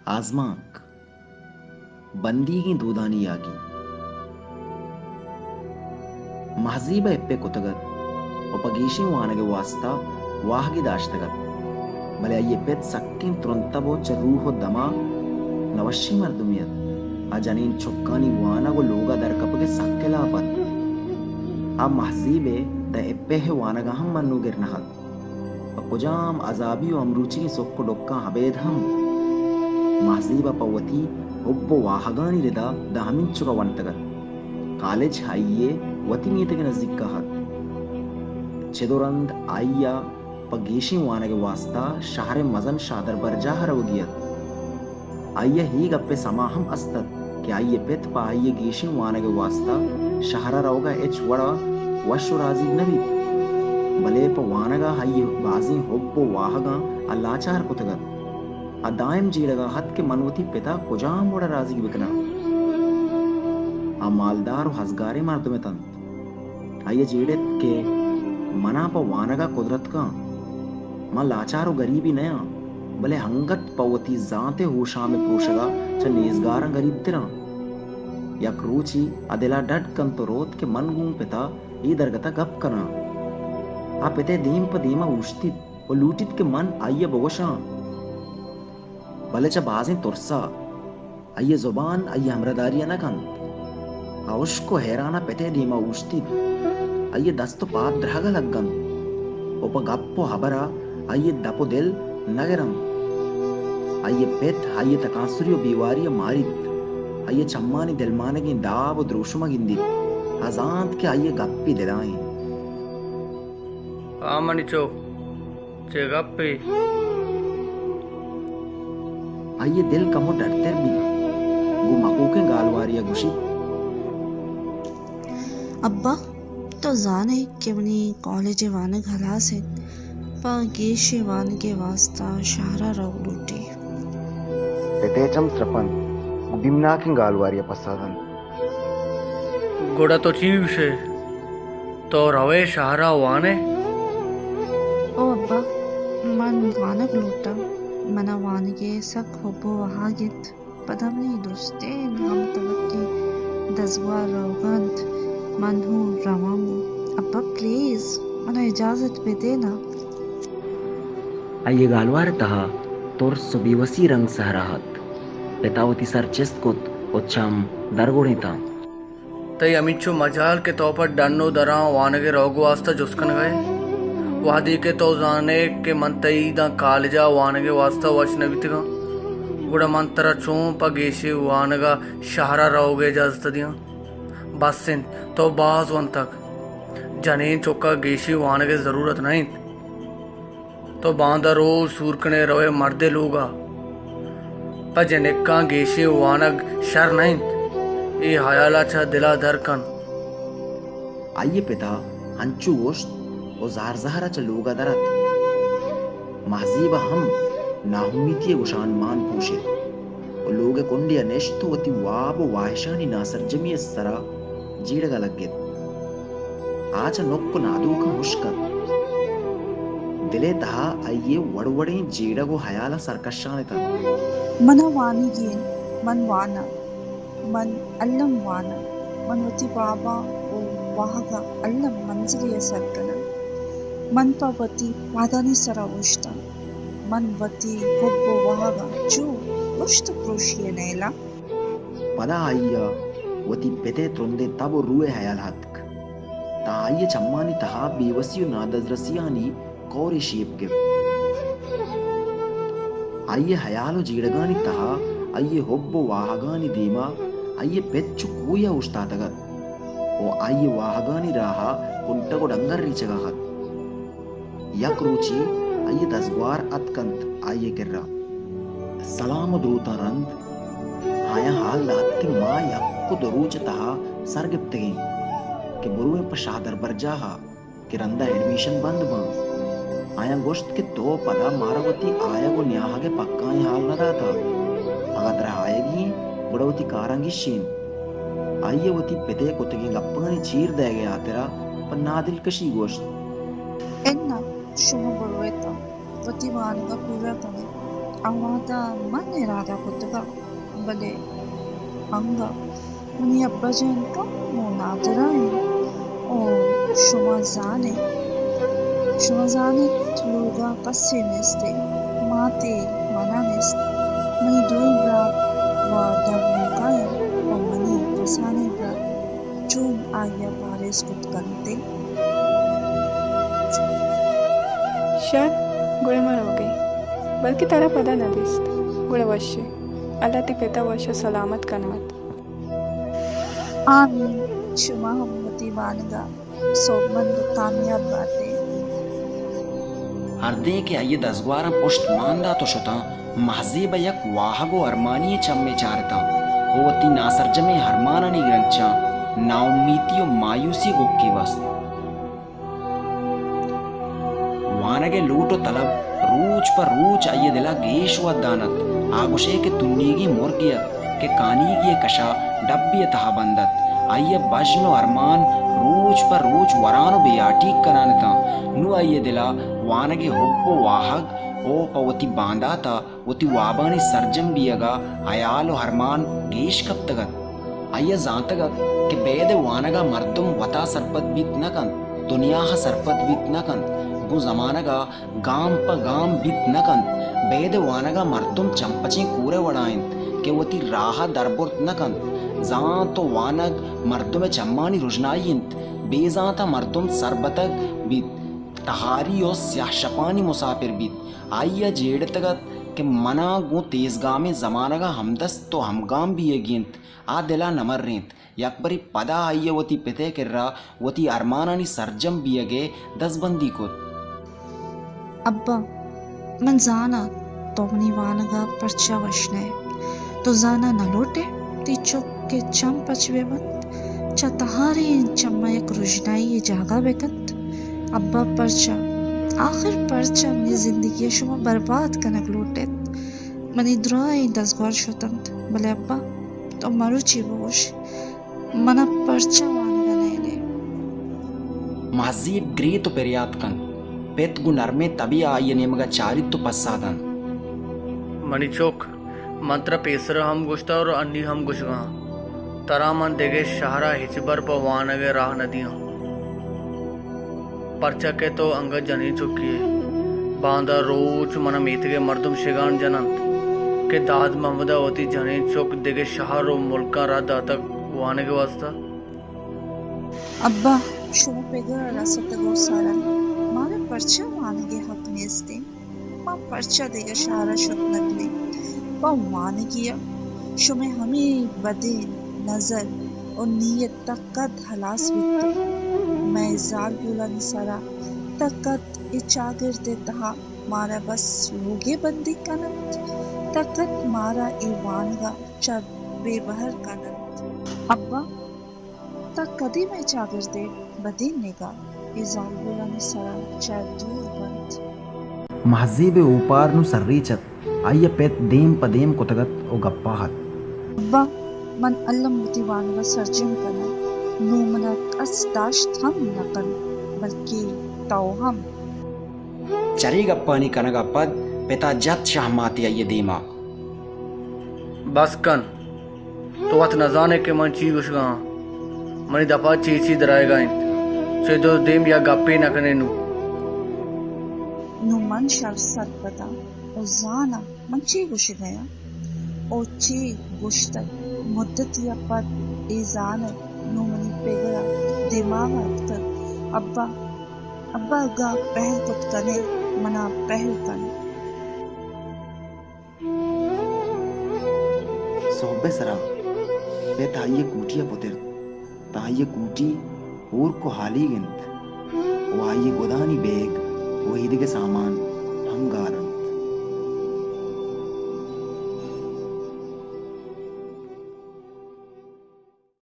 آزمانک، بندیگیں دودانی یاگی۔ مہزیب ءَ اپے کتگ ات ءُ پہ گیشیں وانگ ءِ واستا واہگے داشتگ ات، بلے آئی ءِ پت سکیں ترندتب ءُ چہ روح ءُ دم ءَ نہ وشیں مردمے ات۔ آ جنین چکانی وانگ ءُ لوگ ءَ درکپگ ءِ سک ہلاپ ات۔ آ مہزیب ءِ داں اپے ءِ وانگ ءَ ہم منوگر نہ ات۔ پہ کجام عذابی ءُ ہمروچیگیں سک ءُ ڈکاں ابید ہم مہزیب ءَ پہ وتی حب ءُ واہگانی ردا داں ہمینچک ءَ ونتگ ات۔ کالج آئی ءِ وتی میتگ ءِ نزیک ءَ ات۔ چد ءُ رند آئی ءَ پہ گیشیں وانگ ءِ واستا شہر ءِ مزن شادربرجاہ ءَ روگی ات۔ آئی ءَ اے گپ ءِ سما ہم است ات کہ آئی ءِ پت پہ آئی ءِ گیشیں وانگ ءِ واستا شہر ءَ روگ ءَ ہچ وڑ ءَ وش ءُ رازیگ نہ بیت، بلے پہ وانگ ءَ آئی ءِ بازیں حب ءُ واہگاں آ لاچار کتگ ات۔ آ دائم جیڑگ ءَ ات کہ من وتی پت ءَ کجام وڑ ءَ رازیگ بکناں۔ آ مالدار ءُ ہزگاریں مردم اتنت۔ آئی ءَ جیڑ ات کہ منا پہ وانگ ءَ کدرت کن۔ من لاچار ءُ گریبے نہ آں، بلے انگت پہ وتی زانت ءِ ہوشام ءِ پروشگ ءَ چہ نیزگاراں گریبتر آں۔ یک روچے آ دل ءَ ڈڈ کنت ءُ روت کہ من گوں پت ءَ اے درگت ءَ گپ کناں۔ آ پت ءِ دیم پہ دیم ءَ اوشتیت ءُ لوٹیت کہ من آئی ءَ بگوشاں، بلے چہ بازیں ترس ءَ۔ آئی ءِ زبان آئی ءِ ہمراہداری ءَ نہ کنت۔ آ ہشک ءُ حیران ءَ پت ءِ دیم ءَ اوشتیت۔ آئی ءِ دست ءُ پاد درہگ ءَ لگ انت ءُ پہ گپ ءُ ہبر ءَ آئی ءِ دپ ءُ دل نہ گر انت۔ آئی ءِ پت آئی ءِ تکانسری ءُ بیواری ءَ ماریت۔ آئی ءِ چمانی دلمانگیں داب ءُ دروشم ءَ گندیت۔ آ زانت کہ آئی ءِ گپے دل ءَ انت۔ آ منی چک، چے گپے؟ آئی ءِ دل کمو ڈڈتر بیت۔ گوں مکوکیں گالوارے ءَ گوشیت۔ ابا، تو زان ئے کہ منی کالج ءِ وانگ ہلاس انت، پہ گیشیں وانگ ءِ واستا شہر ءَ روگ لوٹی۔ پت ءِ چم سرپ انت، گوں بیمناکیں گالوارے ءَ پسہ دنت۔ گڑا تو چی گوش ئے؟ تو رو ئے شہر ءَ وان ئے؟ او ابا، من وانگ لوٹاں۔ من ءَ وانگ ءِ سک حب ءُ واہگ انت۔ پدا منی درستیں ہمتبکیں دزگوار روگ ءَ انت۔ من ہوں رواں۔ ابا پلیز، من ءَ اجازت بہ دے نا۔ آئی ءِ گالوار ءِ تہا ترس ءُ بے وسی رنگ سہرا ات۔ پت ءَ وتی سر چست کت ءُ چم درگڑینتاں۔ تئی ہمینچو مجال کہ تو پہ ڈن ءُ دراں وانگ ءِ روگ ءِ واستا جست کنگ ءَ ئے؟ وہدے کہ تو زان ئے کہ من تئی داں کالج ءَ وانگ ءِ واستا وش نہ بیتگاں، گڑا من ترا چون پہ گیشیں وانگ ءَ شہر ءَ روگ ءِ اجازت دیاں؟ بس انت، تو باز ونتگ۔ جنین چک ءَ گیشیں وانگ ءِ ضرورت نہ انت۔ تو باندا روچ سور کن ئے رو ئے مردے لوگ ءَ۔ پہ جنکاں گیشیں وانگ شر نہ انت۔ اے ہیال ءَ چہ دل ءَ در کن۔ آئی ءِ پت ءَ انچو گوشت ءُ زار زہر ءَ چہ لوگ ءَ در اتک۔ مہزیب ءَ ہم ناامیتی ءِ گشان مان پوشت ءُ لوگ ءِ کنڈے ءَ نشت ءُ وتی واب ءُ واہشانی ناسرجمی ءِ سرا جیڑگ ءَ لگت۔ آ چہ نک ءُ نادوکاں ہشک ات۔ دل ءِ تہا آئی ءِ وڑ وڑیں جیڑگ ءُ ہیالاں سرکشان اتنت۔ من ءَ وانگی انت، من واناں، من الم واناں، من وتی واباں ءُ واہگاں الم منزلے ءَ سر کناں۔ من پہ وتی وہدانی سرا اوشتاں۔ من وتی حب ءُ واہگاں چو پرشت ءُ پروشی ءَ نیلاں۔ پدا آئی ءَ وتی پت ءِ ترندیں تب ءُ روح ءِ ہیال اتک، تاں آئی ءِ چمانی تہا بے وسی ءُ نادزرسیانی کورے شیپ گپت۔ آئی ءِ ہیال ءُ جیڑگانی تہا آئی ءِ حب ءُ واہگانی دیما آئی ءِ پت چو کوہے ءَ اوشتاتگ ات ءُ آئی ءِ واہگانی راہ ءَ کنٹگ ءُ ڈنگر ریچگ ءَ ات۔ یک روچے آئی ءِ دزگوار اتک انت آئی ءِ کرا۔ سلام ءُ دروتاں رند آیاں ہال دات کہ ما یک ءُ دو روچ ءِ تہا سر گپتگیں کہ برویں پہ شاہ دربرجاہ ءَ کہ رندا ایڈمیشن بند باں۔ آیاں گوشت کہ تو پدا مارا وتی آیگ ءُ نیاہگ ءِ پکائیں ہال نہ داتگ۔ اگاں ترا آیگی انت، گڑا وتی کاراں گیشین۔ آئی ءَ وتی پت ءِ کتگیں گپانی چیر دئیگ ءِ ہاترا پہ نادلکشی گوشت۔ اناں، شما برو ات ءُ وتی وانگ ءَ پورا کن ات۔ آ وہدا من ارادہ کتگ ات، بلے انگہ منی ابا جان کمو نادراہ انت۔ او شما زان ئے، شما زان ئے لوگا کسے نیست، ماتے منا نیست۔ منی دوئیں برات و درملکا انت و منی کسانیں برات چون آئیا پاریز کت کنت؟ شر، گڑا ما روگیں، بلکہ ترا پدا نہ دیست۔ گڑا وش ئے، اللہ تئی پتا وش و سلامت کنات۔ آمین۔ شما ہم وتی وانگا سوبمند و کامیاب بات ئے۔ ہردیں کہ آئی ء دزگواراں پشت مان دات و شتاں، مہزیب ء یک واہگ و ارمانی ء چم ء چارتاں و وتی ناسرجمیں ارمانانی گرنچاں ناامیتی و مایوسی گوکی بست۔ وانگ ء لوٹ و طلب روچ پہ روچ آئی ء دل ء گیش ودان ات۔ آ گوشئے کہ تنیگیں مرگے ات کہ کانیگی ء کشا ڈبے ء تہا بند ات۔ آئی ء بژن و ارمان روچ پہ روچ وران و بے آٹیگ کنان اتاں۔ نوں آئی ء دل ء وانگ ء حب و واہگ و پہ وتی باندات ء وتی وابانی سرجم بیئگ ء ہیال و ارمان گیش کپتگ ات۔ آئی ء زانتگ ات کہ بید ء وانگ ء مردم وتا سرپد بیت نہ کنت، دنیا ء سرپد بیت نہ کنت، گوں زمانگ ء گام پہ گام بیت نہ کنت۔ بید ء وانگ ء مردم چمپچیں کور ء وڑا انت کہ وتی راہ ء در برت نہ کنت۔ زانت و وانگ مردم ء چمانی رژنائی انت۔ بے زانت ء مردم سربتگ بیت، تہاری و سیاہ شپانی مساپر بیت۔ آئی ء جیڑتگ ات کہ منا گوں تیزگامیں زمانگ ء ہمدست و ہمگام بیئگی انت۔ آ دل ء نہ مرینت۔ یکبرے پدا آئی ء وتی پت ء کرا وتی ارمانانی سرجم بیگ ء دزبندی کت۔ ابا، من زاناں تو منی وانگ ء پرچا وش نہ ئے۔ تو زاناں نہ لوٹ ئے تئی چک کہ چم پچ بہ بنت، چہ تہاریں چم ء یک رژنائی ء جاگہ بہ کنت۔ ابا، پرچا؟ آخر پرچا منی زندگی ء شما برباد کنگ لوٹ ایت؟ منی دراہیں دزگور شت انت، بلے ابا، تو مروچی بگوش، من ء پرچا وانگ ء نئیل ئے؟ مہزیب گریت و پریات کنت۔ پت گوں نرمیں تبے ء آئی ء نیمگ ء چاریت و پسہ دنت۔ منی چک، من ترا پیسر ء ہم گوشتہ اور انی ہم گوشگاں، ترا من دگہ شہر ء ہچبر پہ وانگ ء راہ نہ دیاں۔ پرچا کہ تو انگت جنین چکے ئے۔ باندا روچ منا میتگ ء مردم شگان جننت کہ داد محمد ء وتی جنین چک دگہ شہر و ملکاں راہ داتگ وانگ ء واستا۔ ابا، شما پگر ء رستگ و سر انت، مارا پرچا وانگ ء حق نیست انت؟ ما پرچا دگہ شہر ء شت نہ کنیں؟ پہ وانگی ء شمئے ہمے بدیں نظر و نیت تا کد ہلاس بیت؟ مئے زالبولانی سرا تا کد اے چاگرد ء تہا مارا بس لوگے بندیگ کن انت؟ تا کد مارا اے وانگ ء چہ بے بہر کن انت؟ ابا، تا کدی مئے چاگرد ء بدیں نگاہ اے زالبولانی سرا چہ دور بنت؟ مہزیب ء اوپار نوں سرریچ ات۔ آئی ء پت دیم پہ دیم کتگ ات و گپا ات۔ ابا، من الم وتی وانگ ء سرجم کناں۔ نوں من ء کس داشت ہم نہ کنت، بلکیں تو ہم۔ چرے گپانی کنگ ء پد پت ء جت شہماتے آئی ء دیما۔ بس کن، تو وت نزان ئے کہ من چی گوشگا آں۔ منی دپ ء چی چی درآیگا انت۔ چہ دو دیم یک گپے نہ کن ئے نوں۔ نوں من شر سرپد آں و زان آں من چی گوشگ ء آں و چی گوشتگ۔ مدتے ء پد اے زانگ نوں منی پگر ء دماغ ء اتکگ۔ ابا، ابا اگاں پہل کت کن ئے، منا پہل کن۔ سہب ء سرا پت آئی ء کوٹی ء پترت، تاں آئی ء کوٹی ہورک و ہالیگ انت و آئی ء گدانی بیگ و ایدگہ سامان ہم گار انت۔